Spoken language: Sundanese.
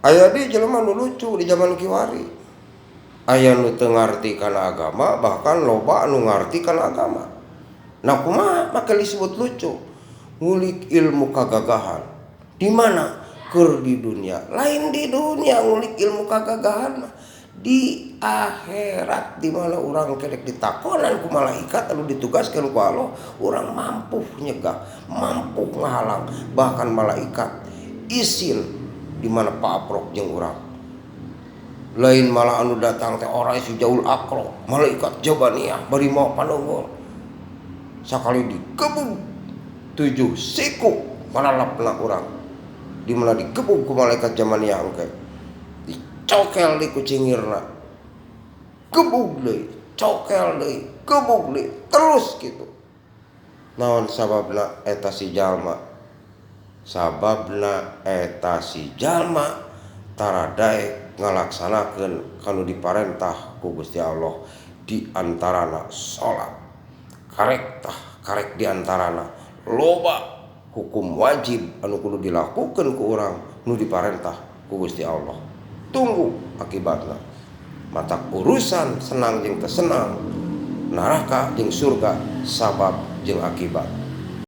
Aya deui jelema nu lucu di zaman kiwari. Aya nu teu ngarti kana agama, bahkan loba anu ngarti kana agama. Nah, kumaha make disebut lucu? Ngulik ilmu kagagahan. Di mana? Keur di dunia. Lain di dunia ngulik ilmu kagagahan mah. Di akhirat di mana urang kerek ditakonan ku malaikat anu ditugaskeun ku Allah, urang mampu nyegah, mampu ngahalang, bahkan malaikat isin di mana paprok jeung urang. Lain malah anu datang teh orai si Jaul Akro, malaikat Jabaniyah bari mawa panunggul. Sakali digebug 7 siku malalapna urang. Di mana digebug ku malaikat Jabaniyah engke. Dicokel di kucingirna. Gebug deui, cokel deui, gebug deui, terus gitu. Naon sababna eta si jalma? Sababna eta si jalma tara daek ngalaksanakeun kanu diparentah ku Gusti Allah, di antarana salat. Karek tah karek di antarana loba hukum wajib anu kudu dilakukeun ku urang nu diparentah ku Gusti Allah. Tunggu akibatna. Mata urusan senang jeung teu senang, neraka jeung surga, sabab jeung akibat.